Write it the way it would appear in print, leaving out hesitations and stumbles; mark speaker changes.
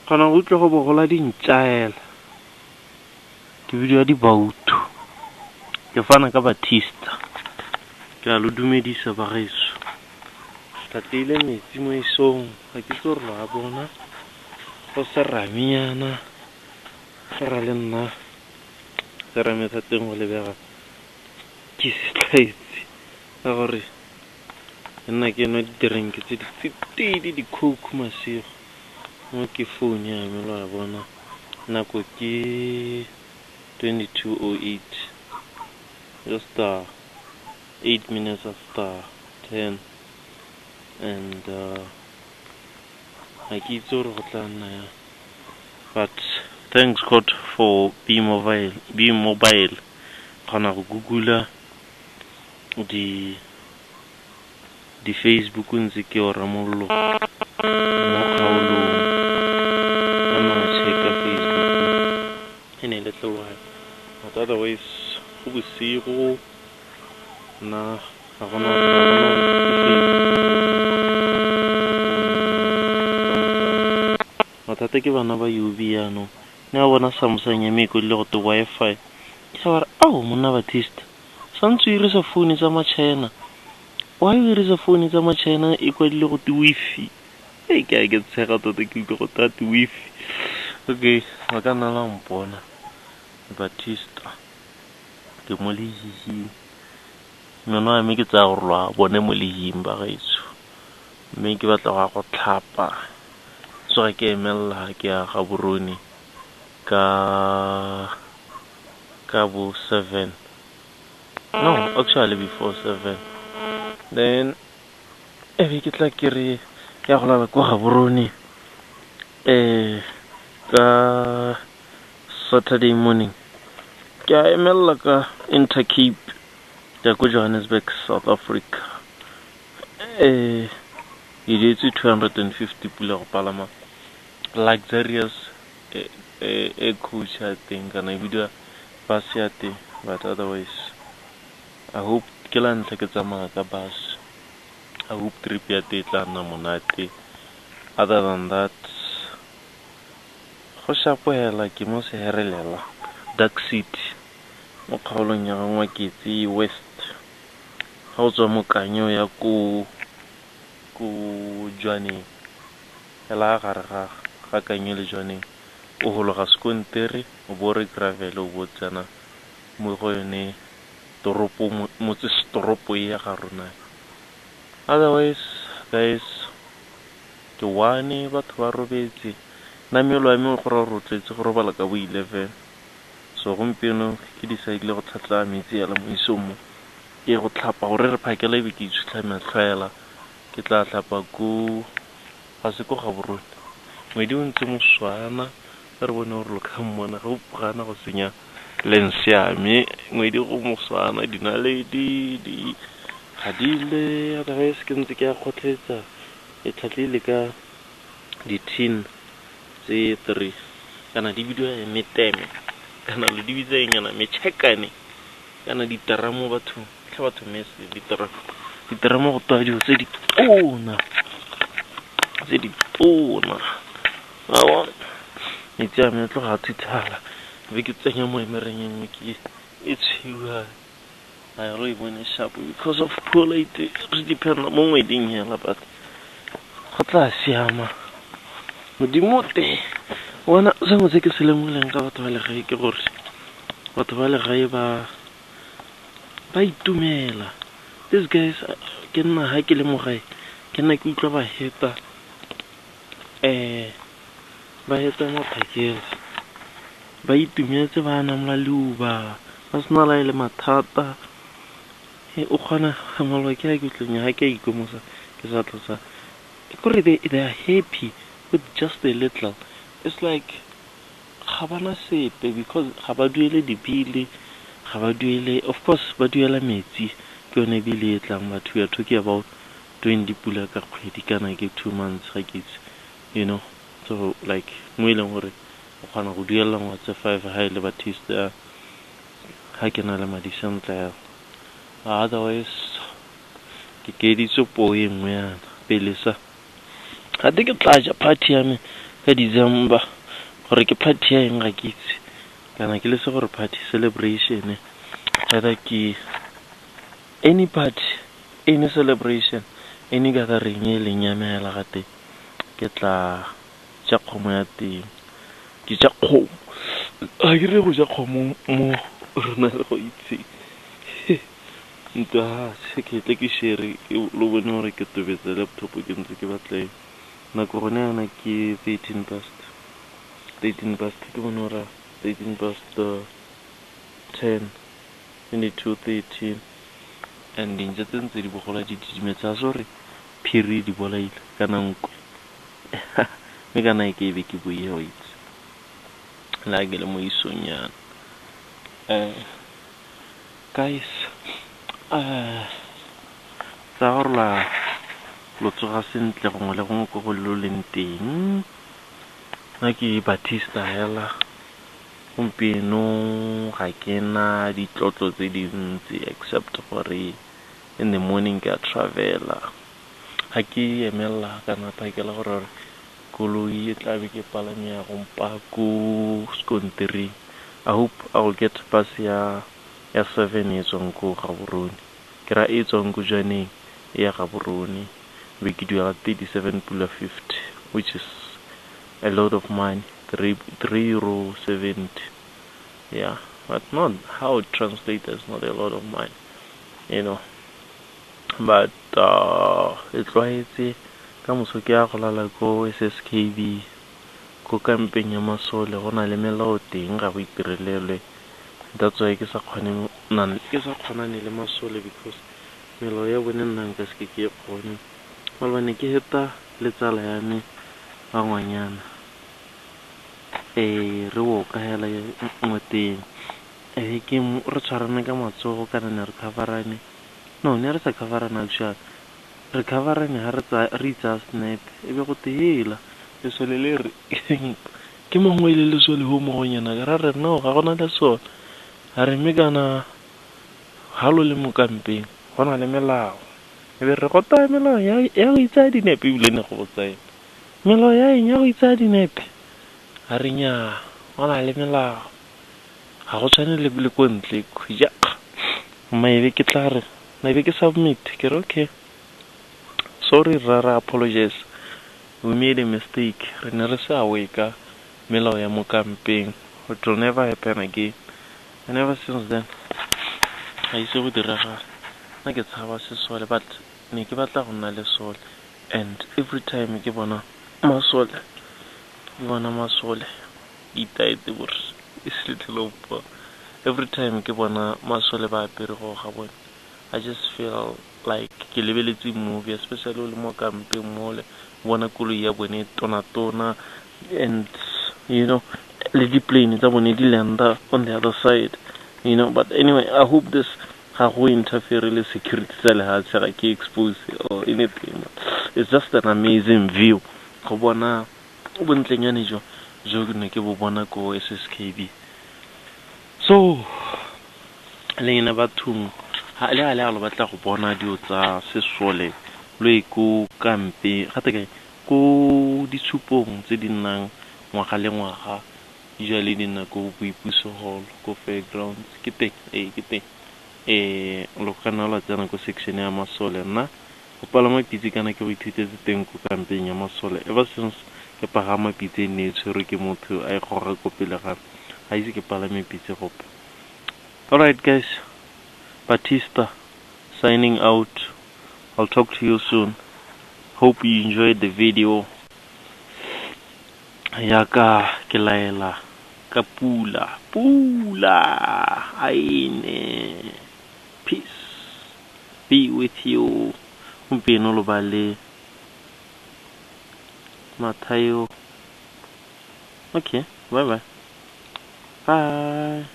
Speaker 1: Kgona go utlwa go bogola dintšaela. Ke bidiwa Dibautu. Ke fana ka Batista. Ke a lo dumedisa bagaetsho. Tlhatlile metsi mo isong, ga ke itse gore lo a bona. Go seramenyana, go ra le nna serame sa teng go lebega ke se tlwaetse ka gore ke nna ke nwa di-drink tse di tsididi, di-Coke masigo. Mo ke phone ya me, lo a bona, nako ke 22:08, just 8 minutes after 10, and ga ke itse gore go tla nna yang, but thanks God for being mobile, being mobile. Kgona go googla di Facebook ntse ke ora mollo mo kgaolong, ka nna checka Facebook in a little while, but otherwise go bosigo nna ga gona gore mathata ke bana ba UB. Yaanong ne ba bona Samsung ya me e kwadile go te Wi-Fi, ke a bare, "Ao monna Batista, santse o dirisa founu tsa ma-China. Why o dirisa founu tsa ma-China e kwadile go te Wi-Fi?" Ee, ke a ke tshega tota, ke utlwa go tate Wi-Fi. Okay, ba ka nna la mpona Batista ke mo lehihing. Meno a me ke tsaya gore lo a bone mo lehing ba gaetsho, mme ke batla go ya go tlhapa, tsoga ke emelela, ke ya Gaborone ka bo 7, no, actually before 7, then e be ke tla ke re ke ya go lala kwa Gaborone ka Saturday morning. Ke a emelela ka Intercape, ke ya ko Johannesburg, South Africa. Ke duetse 250 pula go palama luxurious e coach ya teng, kana e bidiwa bus ya teng, but otherwise I hope, ke la ntlha ke tsamaya ka bus, I hope trip ya teng e tla nna monate. Other than that, go shapo hela. Ke mo Seherelela, Dark City, mo kgaolong ya Ngwaketse West. Ga o tswa mo Kanyo ya ko Jwaneng, hela gare ga Kanye le Jwaneng, o hologa sekontere, o bo re gravel, o bo tsena mo go yone toropo, motse setoropo e ya ga rona. Otherwise guys, ke one batho ba robetse, nna mmele wa me go ra gore o tletse go robala ka bo 11. So gompieno ke decide go tlhatla metsi hela mo isong mo, ke go tlhapa gore re phakela, ebe ke itshutlha matlho hela. Ke tla tlhapa ko ga se ko Gaborone. Ngwedi o ntse moswana, re bone gore lo ka mmona ga o gana go senya lens ya me. Ngwedi go moswana, dinaledi di gadile. Otherwise ke ntse ke ya kgotlhetsa, e tlhatlhile ka di-tin tse three, kana di bidiwa meteme, kana lo di bitsa eng yana, metšhekane, kana diteramo. Batho tlhe, batho mese diteramo, diteramo go toa dilo tse di tona, tse di tona. Awa, metsi a me a tloga a thuthala, be ke tsenya mo emereng e nngwe ke e tshweu. A ya ro e bone sharp because of poor light, re dependa mo ngweding hela, but go tla siama, Modimo teng. Bona, sengwe se ke se lemogileng ka batho ba legae ke gore batho ba legae ba itumela. These guys, ke nna ha ke le mo gae, ke nna ke utlwa ba heta, ba heta maphakela, ba itumetse, ba namola leuba, ba sena la e le mathata. O kgona maloba ke a ke utlweng ga ke a ikomosa ke sa tlosa, ke kore they are happy with just a little. It's like ga bana sepe because ga ba duele di-bill, ga ba duele, of course ba duela metsi, ke yone bill e tlang, but we are talking about 20 pula ka kgwedi, kana ke 2 months, ga ke itse. So like mo e leng gore o kgona go duelela ngwa tse five ga e le Batista, ga ke na le madi sentle yalo. Otherwise ke keditse poo e nngwe yana pele sa gate ke tla ja party ya me. ka December. Gore ke party ya eng ga ke itse, kana ke lese gore party celebration, either ke any party, any celebration, any gathering e leng ya me hela ga teng, ke tla ja kgomo ya teng. Ke ja kgomo, ga ke re go ja kgomo mo rona le go itse ntwa ke tle ke share lo bone gore ke tobetsa laptop ke ntse ke batla eng. Nako gone yana ke 13 past 13 past, ke bone gore 13 past 10, 22 13, and dintša tse ntse di bogola di didimetse, a se gore phiri di bolaile kana nkwe, mme kana e ke be ke boie wa itse le a ke le mo isong yana. Guys, tsa gore la lo tsoga sentle gongwe le gongwe ko go lo leng teng. Nna ke Batista hela, gompieno ga ke na ditlotlo tse dintsi except gore in the morning ke a travela. Ga ke emela kana phakela gore koloi e tla be ke palame ya go mpa ko sekontiring. I hope I will get bus ya 7 e tswang ko Gaborone, ke ra e tswang ko Jwaneng e ya Gaborone, be ke duela 37.50, which is a lot of money, €3.70. Yeah, but not how it translates, is not a lot of money, you know. But e tlwaetse ka moso ke ya go lala ko SSKB, ko kampeng ya masole, go na le melao teng, ga go itirelelwe. That's why ke sa kgonane le masole, because melao ya bone nna nka seke ke e kgone. Malobane ke heta le tsala ya me ba ngwanyana, re woka hela ngweteng, ke re tshwarane ka matsogo, kana ne re coverane, no ne re sa coverana actually, re coverane ha re itsaya snap, e be go te hela lesole le re ke mongwe le lesole ho mogonyana, ka ra re no ga gona lesole, a re mme kana ha lo le mo kampeng go na le melao, e be re go taya melao ya go itsaya dinepe, ebile ne go botsa ena melao ya eng ya go itsaya dinepe, a re nnyaa go na le melao, ga go tshwane le ko ntle ja. Maybe ke tla re maybe ke submit, ke re okay, sorry ra re apologize, we made a mistake, re ne re se aware ka melao ya mo kampeng, it will never happen again. And ever since then ga ise go diragala. Nna ke tshaba sesole, but ne ke batla go nna lesole, and every time ke bona masole, itaete bore e se every time ke bona masole ba apere go ga bone, I just feel like ke lebeletse movie, especially o le mo kampeng mole, bona koloi ya bone tona-tona, and you know le di-plane tsa bone di landa on the other side, you know. But anyway, I hope this ga go interfere le security tsa lehatshe, ga ke expose or anything, but it's just an amazing view go bona bontlenyane jo jo ne ke bo bona ko SSKB. So le ena bathong ha le a le batla go bona dio tsa sesole lo e ko kampe gate ke ko ditshupong tse di nnang ngwaga le ngwaga, usually di nna ko Boipuso Hall, ko Fairgrounds, ke teng, ke teng. Lo ka nna lwa tsena ko section ya masole. Nna go palama pitse kana ke go ithutetse teng ko kampeng ya masole. Ever since ke pagama pitse e ne e tshwerwe ke motho a e goga ko pele ga me, ga ise ke palame pitse gope. Alright guys, Batista signing out. I'll talk to you soon. Hope you enjoyed the video. Yaka ke laela ka pula, pula aine. Peace be with you. Gompieno lo ba le Mathayo. Okay, bye bye. Bye.